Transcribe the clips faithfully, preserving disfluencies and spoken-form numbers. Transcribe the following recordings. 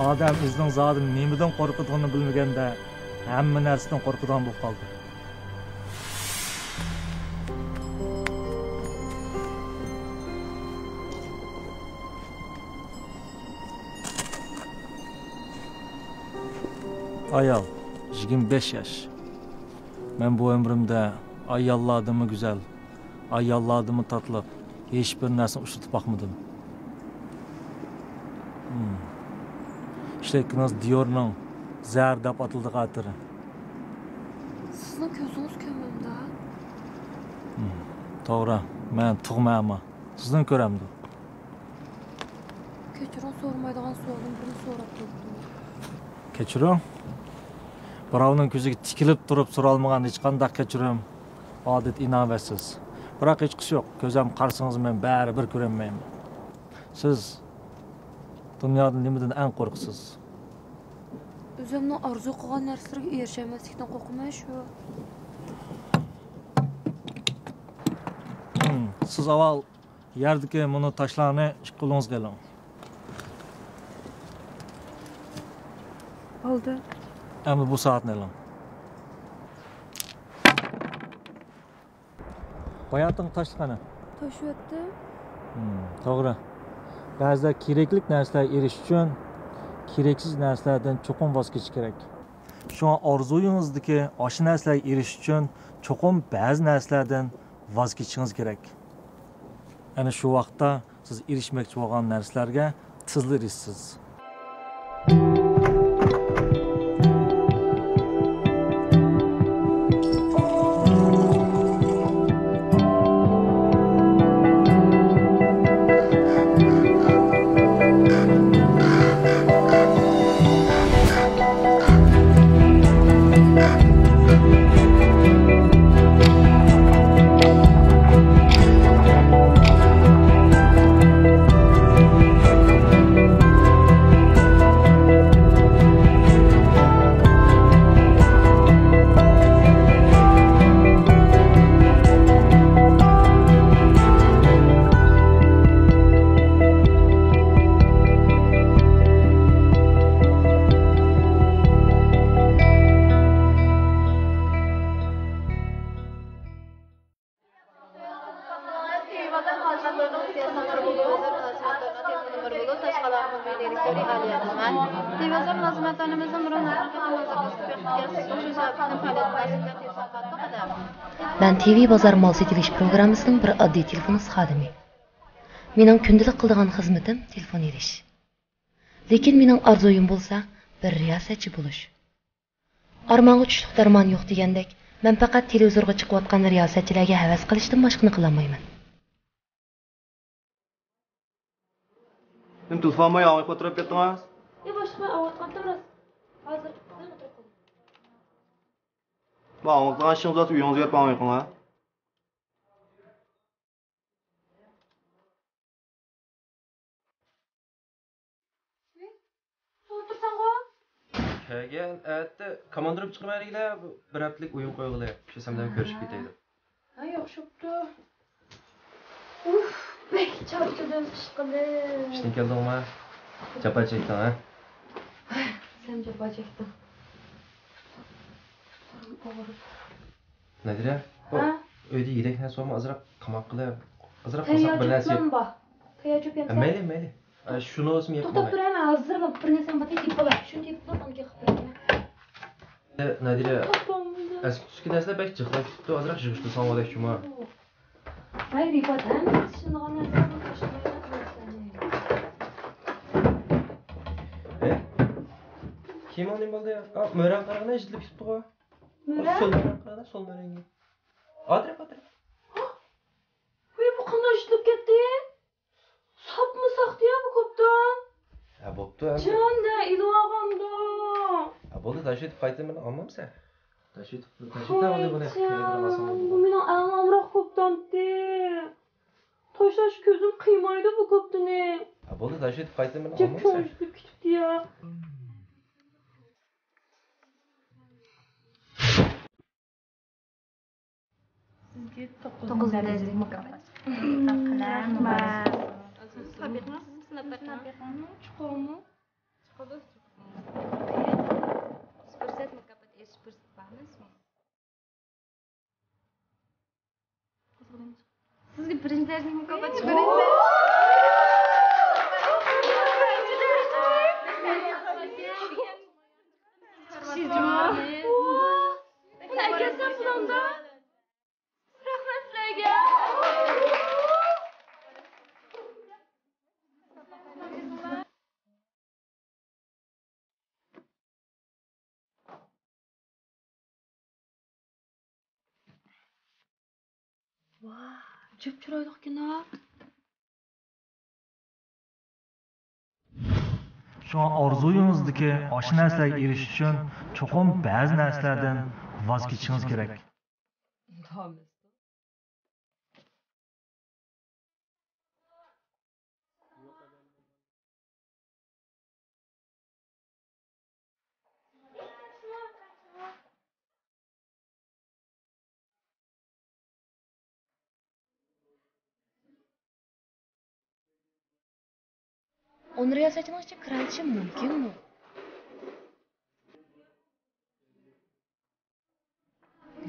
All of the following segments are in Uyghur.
ئادەم ئۆزىنىڭ زادى نېمىدىن قورقىدىغىنىنى بىلمىگەندە، ھەممە نەرسىدىن قورقىدىغان بولۇپ قالدى. ئايال، يىگىرمە بەش ياش. مەن بۇ ئۆمرۈمدە ئاياللاردىنمۇ گۈزەل، ئاياللاردىنمۇ تاتلىق ھېچبىر نەرسىنى ئۇچرىتىپ باقمىدىم. ھىم. ئىشلەتكىنىڭىز دىيورنىڭ زەھەر دەپ ئاتىلىدىغان ئەتىرى. سىزنىڭ كۆزىڭىز كۆرمەمدۇ؟ ھىم. توغرا، مەن تۇغما ئەما. سىزنىڭ كۆرەمدۇ؟ كەچۈرۈڭ، سورىمايدىغان سوئالدىن بىرنى سوراپ قويۇپتىمەن. كەچۈرۈڭ. بىراۋنىڭ كۆزىگە تىكىلىپ تۇرۇپ سورالمىغان ھېچقانداق كەچۈرۈم ئادەتتە ئىناۋەتسىز. بىراق ھېچقىسى يوق، كۆزۈم قارىسىڭىز مەن بەرىبىر كۆرەلمەيمەن. سىز دۇنيادا نېمىدىن ئەڭ قورقىسىز؟ ئۆزۈمنىڭ ئارزۇ قىلغان نەرسىلىرىگە ئېرىشەلمەسلىكتىن قورقىمەن شۇ. ھىم، سىز ئاۋۋال يەردىكى مۇنۇ تاشلارنى ئىككى قولىڭىزغا ئېلىڭ. بولدى. ئەمدى بۇ سائەتنى ئېلىڭ. باياتىنقى تاشلىق قانا؟ تاشلىۋەتتىم. ھىم، توغرا. بەزىدە كېرەكلىك نەرسىلەرگە ئېرىشىش ئۈچۈن كېرەكسىز نەرسىلەردىن چوقۇم ۋاز كېچىش كېرەك. شۇڭا ئارزۇيىڭىزدىكى ئاشۇ نەرسىلەرگە ئېرىشىش ئۈچۈن چوقۇم بەزى نەرسىلەردىن ۋاز كېچىشىڭىز كېرەك. ئەنە شۇ ۋاقىتتا سىز ئېرىشمەكچى بولغان نەرسىلەرگە تېزلا ئېرىشىسىز. مەن تىۋى بازار مال سېتىۋېلىش پروگراممىسىنىڭ بىر ئاددىي تېلېفونىست خادىمى. مېنىڭ كۈندىلىك قىلىدىغان خىزمىتىم تېلېفون ئېلىش. لېكىن مېنىڭ ئارزۇيۇم بولسا بىر رىياسەتچى بولۇش. ئارمانغا چۈشلۈك دەرمان يوق دېگەندەك، مەن پەقەت تېلېۋىزورغا چىقىۋاتقان رىياسەتچىلەرگە ھەۋەس قىلىشتىن باشقىنى قىلالمايمەن. نېمە تېلېفون بار، ئاڭلاپ ئولتۇرۇپ كەتتىڭىز؟ يا باشلىق، مەن ئاڭلاۋاتقانتىم راست. ھازىر بىر ئولتۇرۇپ قالدىم. ماڭا ئاڭلىتىدىغان ئىشىڭىز بولسا ئۆيىڭىزگە بېرىپ ئاڭلاۋېقىڭلار. ئولتۇرساڭغۇ. كەلگەن ئەتە كوماندىرىم چىقىمەن دېگىلى، بىر ھەپتىلىك ئويۇن قويغىلى، كۈسەمدە كۆرۈشۈپ كېتەيلى. ھە، ياخشى بوپتۇ. ئۇف، بەك چارچىدىم، ئىشقىلىپ. ئىشتىن كەلدىڭمۇ؟ جاپا چەكتىڭ، ھە؟ سەن جاپا چەكتىڭ. ئاغرىدى. نادىرە، بۇ ھە؟ ئۆيدە يېدەك نەرسە بارمۇ؟ ئازراق تاماق قىلىپ، ئازراق قورساق بىر نەرسە يەپ. تەييار چۆپلەم بار. تەييار چۆپ يەمسەن؟ مەيلى، مەيلى. ئە، شۇنى ئۆزۈم يەپ توختاپ بولماي. تۇر، ھە، مەن ھازىرلا بىر نەرسەم بار، تېپىپ ئالاي. شۇنى تېپىپ ئالاپ، ئاندىن كېيىن قىلىپ بېرەيمەن. ئە، نادىرە، توختاپ بولمىدىم. ئەسكى تۈسكى نەرسىلەر بەك جىقلاپ كېتىپتۇ، ئازراق يىغىشتۇرساڭ بولاتتى شۇما. ۋاي رىپات، ھەممىسى ئىشلىنىدىغان نەرسىلەرنى تاشلىمايلا قىلىسەن. ئە؟ كىيىمىڭ نېمە بولدى؟ ئا، مۆرەڭ قارىغىنا يىرتىلىپ كېتىپتىغۇ. مۆرەڭ؟ سول مۆرەڭ قارىغىنا، سول مۆرەڭگە. ئاتراپ، ئاتراپ. ۋاي، بۇ قانداق يىرتىلىپ كەتتى؟ ساپمۇ ساختىيە بۇ كوپتام. ھە، بوپتۇ ئەمدى. جان دە ئېلىۋالغاندا. ھە، بولدى، تاشلىۋېتىپ قايتىمەن، ئالمامسەن؟ تاشلىۋېتىپ، تاشلىۋېتىپ ئالدى بۇنى. ۋاي جان، بۇ مېنىڭ ئەڭ ئامراق كوپتامتى. تاشلاش كۆزۈم قىيمايدۇ بۇ كوپتىنى. ھە، بولدى، تاشلىۋېتىپ قايتىمەن، ئالمامسەن؟ جىق كۆڭۈل كېتىپتۇ يا. سىزگە توققۇزىنچى دەرىجىلىك مۇكاپات. قەلەم، مۇبارەك. سابىقىڭىز سىنىپ بېقىڭ. چوقۇممۇ؟ چوقۇم. پۇرسەت، مۇكاپات ئېرىشىش پۇرسىتى بارمۇ؟ سىزگە بىرىنچى دەرىجىلىك مۇكاپات چىقىدۇ. رەھمەت سىلەرگە. ۋاھ، جۈپ چىرايلىقكەن ھە. شۇڭا ئارزۇيىڭىزدىكى ئاشۇ نەرسىلەرگە ئېرىشىش ئۈچۈن چوقۇم بەزى نەرسىلەردىن ۋاز كېچىشىڭىز كېرەك. ئۇنى رىياسەتچىنىڭ ئىچىگە كىرەلىشىم مۇمكىنمۇ؟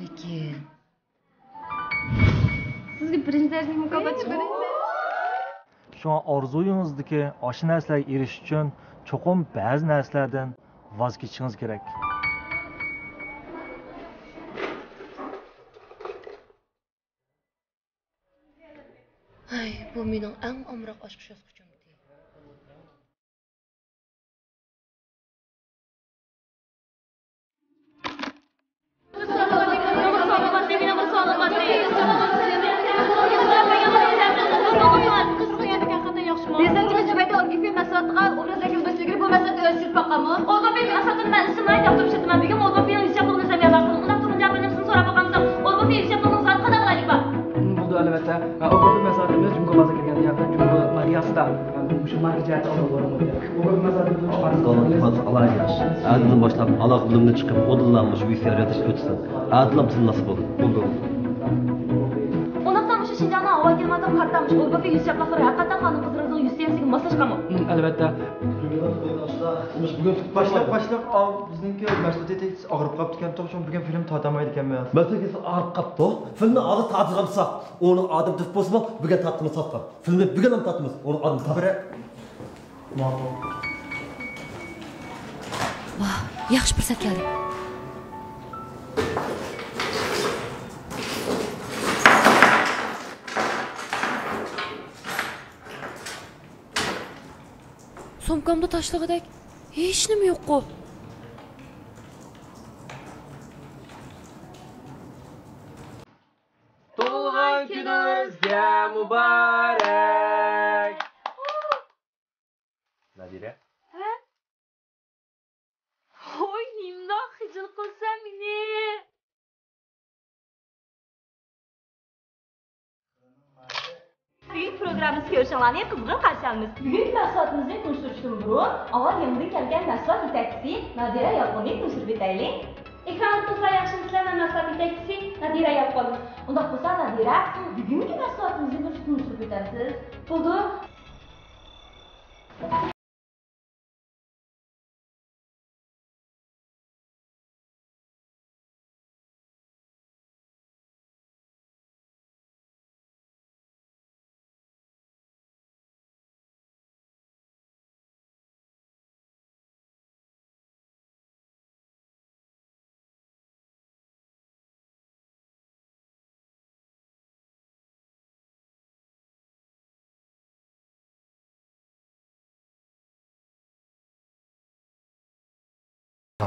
لېكىن سىزگە بىرىنچى دەرىجىلىك مۇكاپات چىقىدۇ. شۇڭا ئارزۇيىڭىزدىكى ئاشۇ نەرسىلەرگە ئېرىشىش ئۈچۈن چوقۇم بەزى نەرسىلەردىن ۋاز كېچىشىڭىز كېرەك. ھەي، بۇ مېنىڭ ئەڭ ئامراق ئاچقۇچ ياسىغۇچۇمتى. رىياسەتچىمىز زۇبەيدە ئورگىفى مەھسۇلاتىغا ئوبراز ۋەكىلى بولۇشىغا ئېرىشىپ باققانمۇ؟ ئورگىفى مەھسۇلاتىنى مەن ئىچىمدىن ئايرىم تەكلىپ ئېتىمەن. بۈگۈن ئورگىفىنىڭ يۈزچاپلىقىنى سەۋىيە بىلەن قىلىڭ. ئۇنداق تۇرغۇنجا بىلىمسىزنى سوراپ باقامسىز؟ ئورگىفى يۈزچاپلىقىنىڭ سائەت قانداق ئالايلىق بار؟ بولىدۇ، ئەلۋەتتە. ئوبراز مەھسۇلاتىمىز جۇڭگو بازىرىغا كىرگەندە ياقى جۇڭگو ماركىسىدا، مۇشۇ ماركا جەھەتتە ئالغىلى بولىدۇ. ئوبراز مەھسۇلاتىمىز ئەتىدىن باشلاپ ئالاقە بىلىمىنى چىقىپ ئۇدۇللانمىش ۋىسىيار ياتىش ئۆتسۇن. ئەتىلام سىزنى ناسىپ بولدى. بولدى. ئۇنداقتا مۇشۇ شىنجاڭنىڭ ھاۋا كىلىماتىغا قارىتا مۇشۇ ئورگىفى يۈزچاپلىقلىرى ھەقىقەتەن خانىم-قىزلىرىڭىزنىڭ يۈز سەۋىيەسىگە ماسلاشقانمۇ؟ ئەلۋەتتە. باشلىق، باشلىق، ئاۋۇ بىزنىڭكى مەھسۇلات يېتەكچىسى ئاغرىپ قاپتىكەن، شۇڭا بۈگۈن فىلىم تارتالمايدىكەنمىز. مەسىلەن، كېسىلى ئاغرىپ قاپتۇ. فىلىمنى ھازىر تارتىدىغان بولساق، ئۇنىڭ ئادىمى تېپىپ بولسىمۇ، بۈگۈن تارتقىلى ساتقان. فىلىمنى بۈگۈن تارتىمىز، ئۇنىڭ ئادىمى تاپىمىز. ماقۇل. ۋاھ، ياخشى پۇرسەت كەلدى. سومكامدا تاشلىغۇدەك ھېچنېمە يوققۇ. تۇغۇلغان كۈنىڭىزگە مۇبارەك! نادىرە. ھە؟ ھوي، نېمانداق خىجىل قىلسام مېنى؟ بۈگۈنكى پروگراممىمىزنى كۆرۈشۈڭلارنى قىزغىن قارشى ئالىمىز. بۈگۈنكى مەھسۇلاتىمىزنى تونۇشتۇرۇشتىن بۇرۇن، ئاۋۋال يېڭىدىن كەلگەن مەھسۇلات يېتەكچىسى نادىرە يالقۇننى تونۇشتۇرۇپ ئۆتەيلى. ئېكراندا تۇرسىلەر ياخشىمۇسىلەر؟ مەن مەھسۇلات يېتەكچىسى نادىرە يالقۇن. ئۇنداق بولسا، نادىرە، بۈگۈنكى مەھسۇلاتىمىزنى بىر تونۇشتۇرۇپ ئۆتەمسىز؟ بولىدۇ.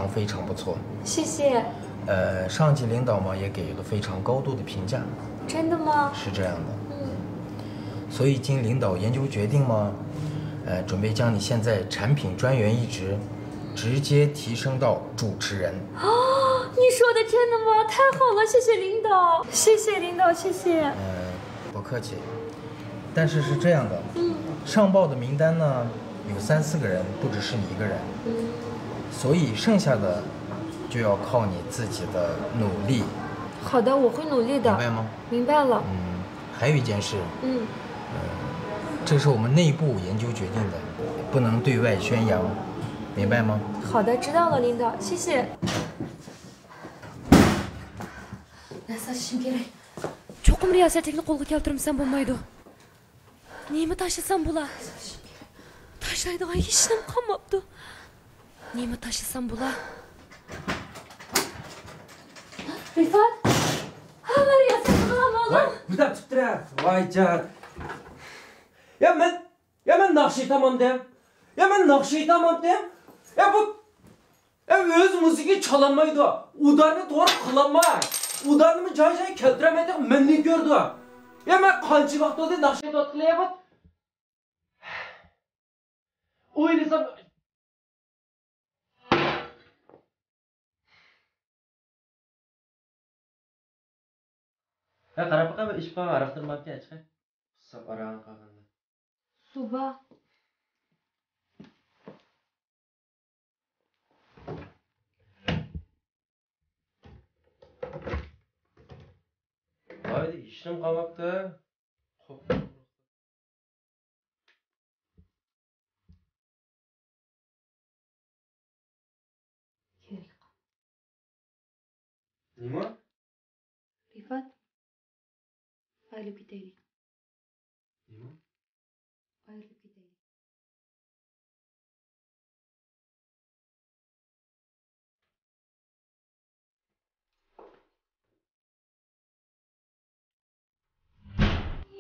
非常不错。谢谢。呃，上级领导嘛也给了非常高度的评价。真的吗？是这样的。嗯。所以经领导研究决定嘛，呃，准备将你现在产品专员一职直接提升到主持人。哦，你说的真的吗？太好了，谢谢领导，谢谢领导，谢谢。呃，不客气。但是是这样的，嗯。上报的名单呢，有三四个人，不只是你一个人。嗯。所以剩下的就要靠你自己的努力。好的，我会努力的。明白吗？明白了。嗯，还有一件事，嗯。呃，这是我们内部研究决定的，不能对外宣扬，明白吗？好的，知道了，领导，谢谢。 چوقۇم رىياسەتچىلىكنى قولغا كەلتۈرمىسەم بولمايدۇ. نېمە تاشلىسام بولا؟ تاشلايدىغان ھېچنېمە قالماپتۇ. نېمە تاشلىسام بولا؟ رىفات! ھا، مەن رىياسەتچى بولالمىدىم. ۋاي، بۇ دەپ تۇتتۇرە. ۋاي جان. يا مەن، يا مەن ناخشا ئېيتامامدىم. يا مەن ناخشا ئېيتامامدىم. يا بۇ ئە، ئۆزى مۇزىكا چالالمايدۇ. ئۇدارنى توغرا قىلالماي. ئۇدارنىمۇ جاي-جايىغا كەلتۈرەلمەيدىغان مەننى كۆردى. يا، مەن قانچە ۋاقىت بولدى ناخشا ئېيتىۋاتقىلى، يا، بۇ. ئويلىسام. ھە، قاراپ باقاي، بىر ئىچىپ قالغان ھاراقلىرىم باركەن، ئىچقاي. قۇسساق ئاراڭ قالغاندا. سۇ بار. ھايدى، ھېچنېمە قالماپتۇ. كېرەك. نېمە؟ رىفات، ئايرىلىپ كېتەيلى. نېمە؟ ئايرىلىپ كېتەيلى.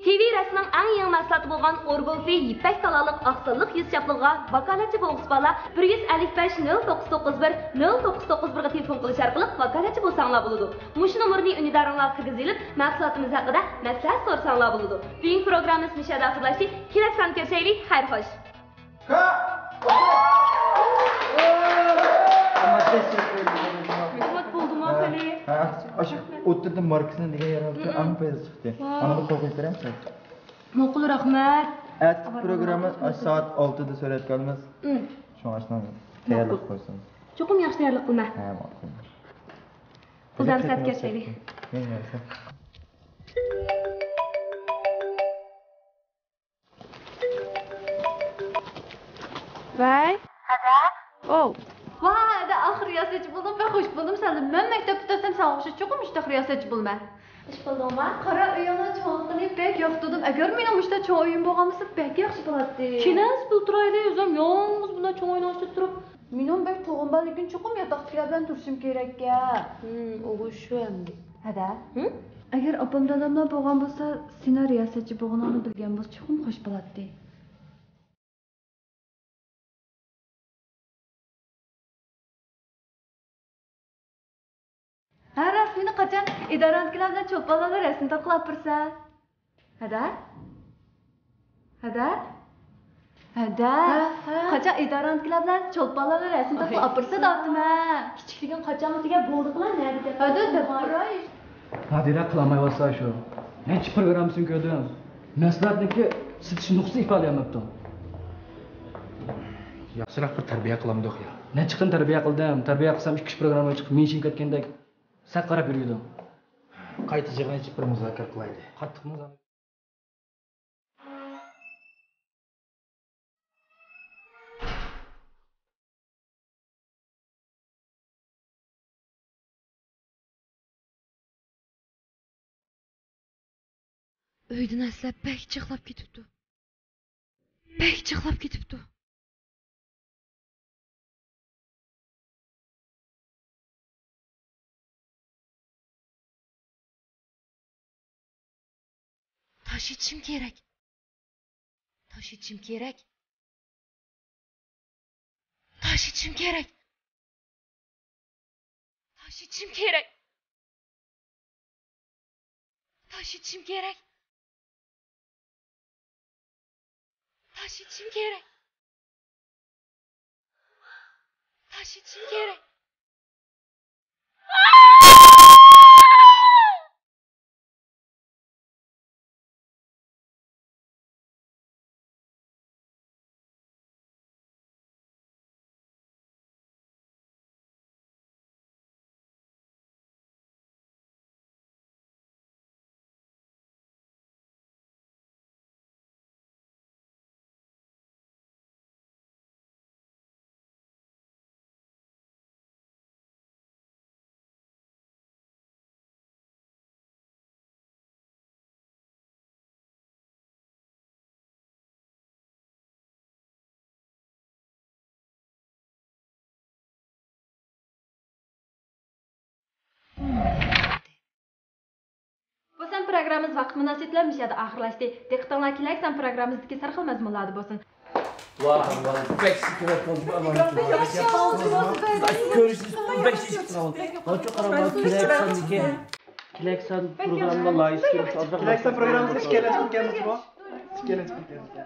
تىۋى رەسنىڭ ئەڭ يېڭى مەھسۇلاتى بولغان ئورگولفى يىپەك تالالىق ئاقسانلىق يۈز چاپلىقىغا ۋاكالەتچى بولغۇسى بارلار بىر يۈز ئەللىك بەش نۆل توققۇز توققۇز بىر نۆل توققۇز توققۇز بىرغا تېلېفون قىلىش ئارقىلىق ۋاكالەتچى بولساڭلار بولىدۇ. مۇشۇ نومۇرنى ئۈندىدارىڭلارغا كىرگۈزۈۋېلىپ، مەھسۇلاتىمىز ھەققىدە مەسلىھەت سورىساڭلار بولىدۇ. بۈگۈنكى پروگراممىمىز مۇشۇ يەردە ئاخىرلاشتى. كېلەر ساندا كۆرۈشەيلى. خەير خوش. ھۆكۈمەت بولدىمۇ خېلى؟ ھە، ئاشۇ ئوتتۇرىدا ماركىسىنى دېگەن يەر ئالدى ئەڭ پايدىسى چىقتى. ۋاي. ئاڭغا قويۇپ بېرەمسىز؟ ماقۇل، رەھمەت. ئەتىكى پروگرامما ئاشۇ سائەت ئالتىدە سۈرەتكە ئالىمىز. شۇڭا ئاشۇنى تەييارلاپ قويسىڭىز. چوقۇم ياخشى تەييارلىق قىلىمەن. ھە، ماقۇل. قۇدام سەتكەشلىرى. مېنى يارىسا. ۋەي. ھەدە. ئوۋ. ۋاي، ھەدە، ئاخىر رىياسەتچى بولدۇم، بەك خوش بولدۇم سەندىن. مەن مەكتەپتە تۇرسام ساڭا ئوخشاش چوقۇم مۇشۇنداق رىياسەتچى بولىمەن. ئىش قىلدىڭما؟ قارا ئۆيۈڭنىڭ چوڭلۇقىنى بەك ياقتۇردۇم. ئەگەر مېنىڭ مۇشۇنداق چوڭ ئۆيۈم بولغان بولسا بەك ياخشى بولاتتى. كېلەمسىز بىللە تۇرايلى، ئۆزۈم يالغۇز بۇنداق چوڭ ئۆينىڭ ئىچىدە تۇرۇپ. مېنىڭ بەك تۇغۇم بارلىكىم چوقۇم ياتاقتىكىلەر بىلەن تۇرۇشۇم كېرەككەن. ھىم، ئۇ شۇ ئەمدى. ھەدە؟ ھىم؟ ئەگەر ئاپام داداملار بولغان بولسا، سېنىڭ رىياسەتچى بولغىنىڭنى بىلگەن بولسا چوقۇم خوش بولاتتى. ھە، راست، مېنى قاچان ئىدارەڭدىكىلەر بىلەن چولپانلارنى رەسىم تارتقىلى ئاپىرىسەن؟ ھەدە؟ ھەدە؟ ھەدە؟ ھە، ھە. قاچان ئىدارەڭدىكىلەر بىلەن چولپانلارنى رەسىم تارتقىلى ئاپىرىسەن دەۋاتىمەن. كىچىكلىكىڭ قاچانمۇ تۈگەپ بولدىغىلا نەدە دەپ. ھەدە دەپ تۇراي. نادىرە قىلالمايۋاتسا شۇ. نەچچە پروگراممىسىنى كۆردۈم. مەھسۇلاتنىڭكى سېتىش نۇقتىسى ئىپادىلىيەلمەپتۇ. ياخشىراق بىر تەربىيە قىلامدۇق يا. نەچچە قېتىم تەربىيە قىلدىم. تەربىيە قىلسام ئىككى ئۈچ پروگرامما چىقىپ مېڭىشىپ كەتكەندەك سەت قاراپ يۈرىدۇ. قايتا يىغىن ئېچىپ بىر مۇزاكىرە قىلايلى. قاتتىق مۇزاكىرە. ئۆيدىن ئەسلەپ بەك جىقلاپ كېتىپتۇ. بەك جىقلاپ كېتىپتۇ. تاش ئېتىشىم كېرەك. تاش ئېتىشىم كېرەك. تاش ئېتىشىم كېرەك. تاش ئېتىشىم كېرەك. تاش ئېتىشىم كېرەك. تاش ئېتىشىم كېرەك. تاش ئېتىشىم كېرەك. بۇ سان پروگراممىمىز ۋاقىت مۇناسىۋىتى بىلەن مۇشۇ يەردە ئاخىرلاشتى. دىققىتىڭلار كېلەر سان پروگراممىمىزدىكى سەرخىل مەزمۇنلاردا بولسۇن. ۋاھ، ۋاھ، بەك شۈكۈر قىلدىم، ئامان. كۆرۈشۈش بەك شۈكۈر قىلدىم. كېلەر ساندىكى، كېلەر سان پروگرامما لايىھىسى كۆرۈش ئازراق. كېلەر سان پروگراممىمىزغا ئىككىيلەن چىقىپ كەلمىسىمۇ؟ ئىككىيلەن چىقىپ كەلمىسە.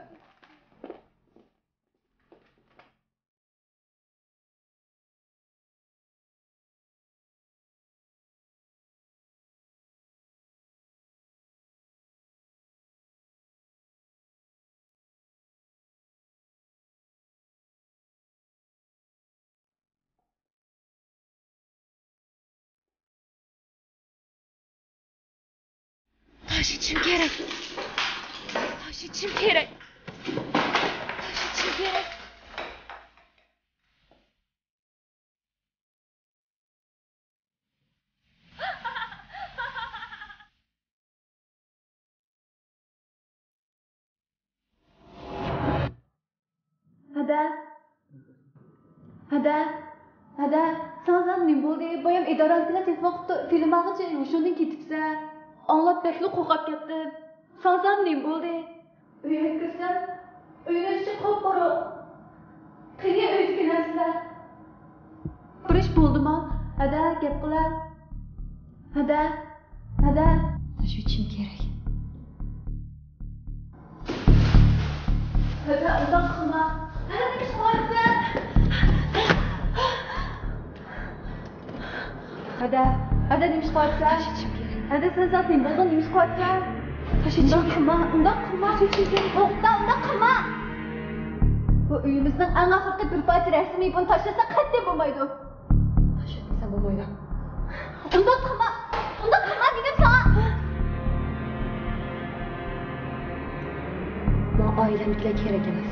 تاش ئېتىشىم كېرەك. تاش ئېتىشىم كېرەك. تاش ئېتىشىم كېرەك. ھەدە. ھەدە. ھەدە. ساڭا زادى نېمە بولدى؟ بايام ئىدارەدىكىلەر تېلېفون قىپتۇ، فىلىم ئالغىچە ھوشۇڭدىن كېتىپسەن. ئاڭلاپ بەكلا قورقۇپ كەتتىم. ساڭا زادى نېمە بولدى؟ ئۆيگە كىرسەم، ئۆينىڭ ئىچى قاپقارا. قېنى ئۆيدىكى نەرسىلەر؟ بىر ئىش بولدىما؟ ھەدە، گەپ قىلە. ھەدە، ھەدە. تاش ئېتىشىم كېرەك. ھەدە، ئۇنداق قىلما. ھەدە، نېمە ئىش قىلىۋاتىسەن؟ ھەدە، ھەدە، نېمە ئىش قىلىۋاتىسەن؟ ھەدە، سەن زادى نېمە بولدۇڭ، نېمە ئىش قىلىۋاتىسەن؟ ئۇنداق قىلما، ئۇنداق قىلما. توختا، ئۇنداق قىلما. بۇ ئۆيىمىزنىڭ ئەڭ ئاخىرقى بىر پارچە رەسىمى، بۇنى تاشلىساق قەتئىي بولمايدۇ. تاشلىمىسام بولمايدۇ. ئۇنداق قىلما، ئۇنداق قىلما دېدىم ساڭا. ماڭا ئائىلەمدىكىلەر كېرەك ئەمەس.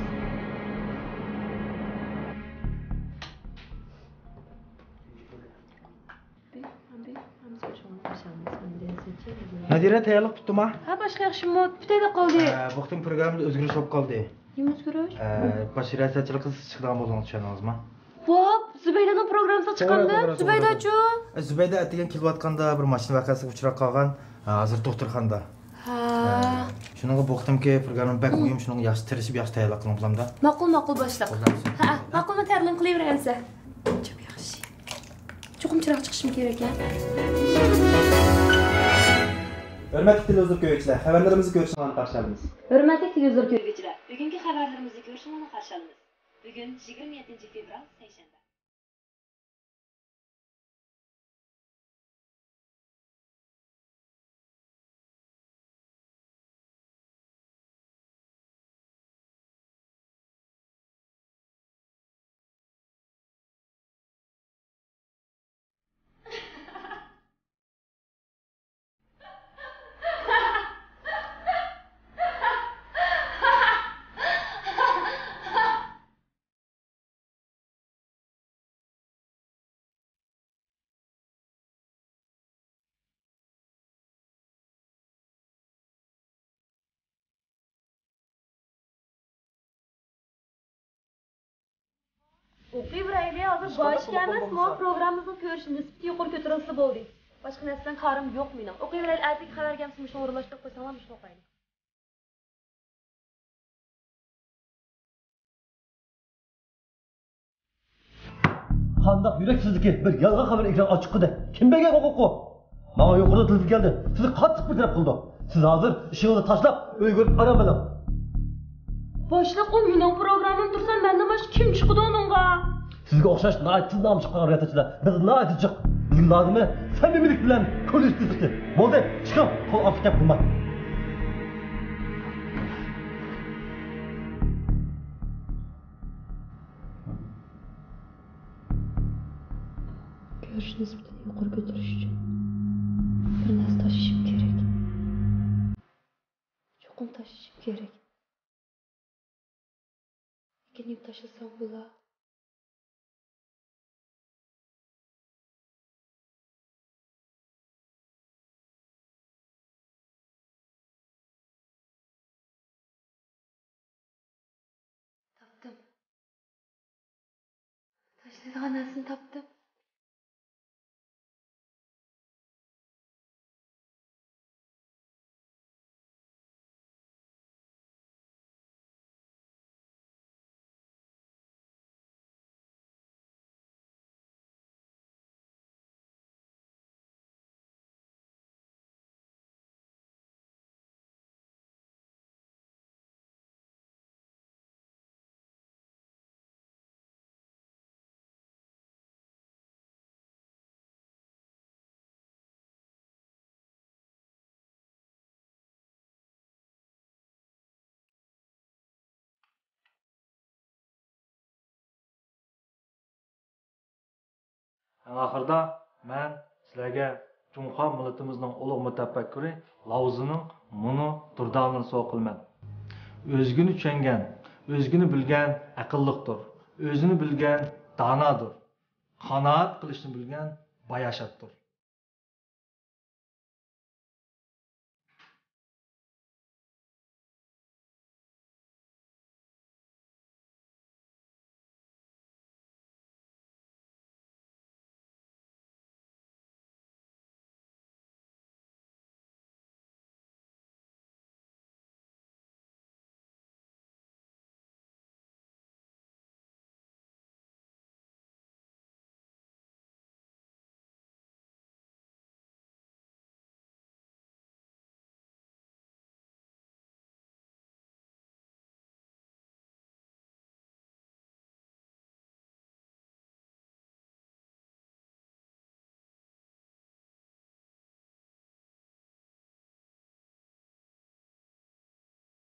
نادىرە، تەييارلىق پۈتتىما؟ ھە، باشقا ياخشىمۇ؟ پۈتەيلا قالدى. ھە، بۇ قېتىم پروگراممىدا ئۆزگىرىش بولۇپ قالدى. نېمە ئۆزگىرىش؟ ھە، باش رىياسەتچىلىكقا سىز چىقىدىغان بولدىڭىز، چۈشەندىڭىزمۇ؟ ۋاپ، زۇبەيدانىڭ پروگراممىسىغا چىقامدۇ؟ توغرا، توغرا، توغرا. زۇبەيداچۇ؟ ئە، زۇبەيدە ئەتىگەن كېلىۋاتقاندا بىر ماشىنا ۋەقەسىگە ئۇچراپ قالغان. ھە، ھازىر دوختۇرخانىدا. ھە. ئە، شۇنىڭغا بۇ قېتىمقى پروگرامما بەك مۇھىم، شۇنىڭغا ياخشى تىرىشىپ، ياخشى تەييارلىق قىلىڭ، بولامدا؟ ماقۇل، ماقۇل، باشلىق. ھە، ماقۇلمۇ، تەرلىم قىلىۋېرەمسە. چوق ياخشى. چوقۇم چىراغ چىقىشىم كېرەك، ھە؟ ھۆرمەتلىك تېلېۋىزور كۆرگۈچىلەر، خەۋەرلىرىمىزنى كۆرۈشۈڭلارنى قارشى ئالىمىز. ھۆرمەتلىك تېلېۋىزور كۆرگۈچىلەر، بۈگۈنكى خەۋەرلىرىمىزنى كۆرۈشۈڭلارنى قارشى ئالىمىز. بۈگۈن يىگىرمە يەتتىنچى فېۋرال، سەيشەنبە. ئوقۇۋېرەيلى، ھازىر باشقا ئەمەسمۇ، پروگراممىمىزنىڭ كۆرۈش نىسبىتى يۇقىرى كۆتۈرۈلسە بولدى. باشقا نەرسىدىن كارىم يوق مېنىڭ. ئوقۇۋېرەيلى، ئەتىگە خەۋەرگە ئەمسە مۇشۇنى ئورۇنلاشتۇرۇپ قويساڭلار، مۇشۇنى ئوقۇيلى. قانداق يۈرەكسىزلىكى بىر يالغان خەۋەر ئېكرانغا چىققۇدەك؟ كىم بەرگەن ھوقۇققا؟ ماڭا يۇقىرىدا تېلېفون كەلدى. سىزگە قاتتىق بىر تەلەپ قىلىدۇ. سىز ھازىر ئىشىڭىزنى تاشلاپ ئۆيگە بېرىپ ئارام ئېلىڭ. باشلىق، ئۇ مېنىڭ پروگراممام تۇرسا، مەندىن باشقا كىم چىقىدۇ ئۇنىڭغا؟ سىزگە ئوخشاش ناھايىتى تېز نامى چىققان رىياسەتچىلەر بىزدە ناھايىتى جىق. بىزگە لازىمى سەمىمىيلىك بىلەن كۆرۈنۈش تېزلىكى. بولدى، چىقىڭ، قول ئارقا گەپ قىلماي. كۆرۈش نىسبىتىنى يۇقىرى كۆتۈرۈش ئۈچۈن بىر نەرسە تاشلىشىم كېرەك. چوقۇم تاشلىشىم كېرەك. لېكىن نېمە تاشلىسام بولا؟ تاپتىم. تاشلايدىغان نەرسىنى تاپتىم. ئەڭ ئاخىرىدا مەن سىلەرگە جۇڭخۇا مىللىتىمىزنىڭ ئۇلۇغ مۇتەپەككۇرى لاۋزىنىڭ مۇنۇ دۇردانىلىرىنى سوۋغا قىلىمەن. ئۆزگىنى چۈشەنگەن، ئۆزگىنى بىلگەن ئەقىللىقتۇر. ئۆزىنى بىلگەن دانادۇر. قانائەت قىلىشنى بىلگەن باياشاتتۇر.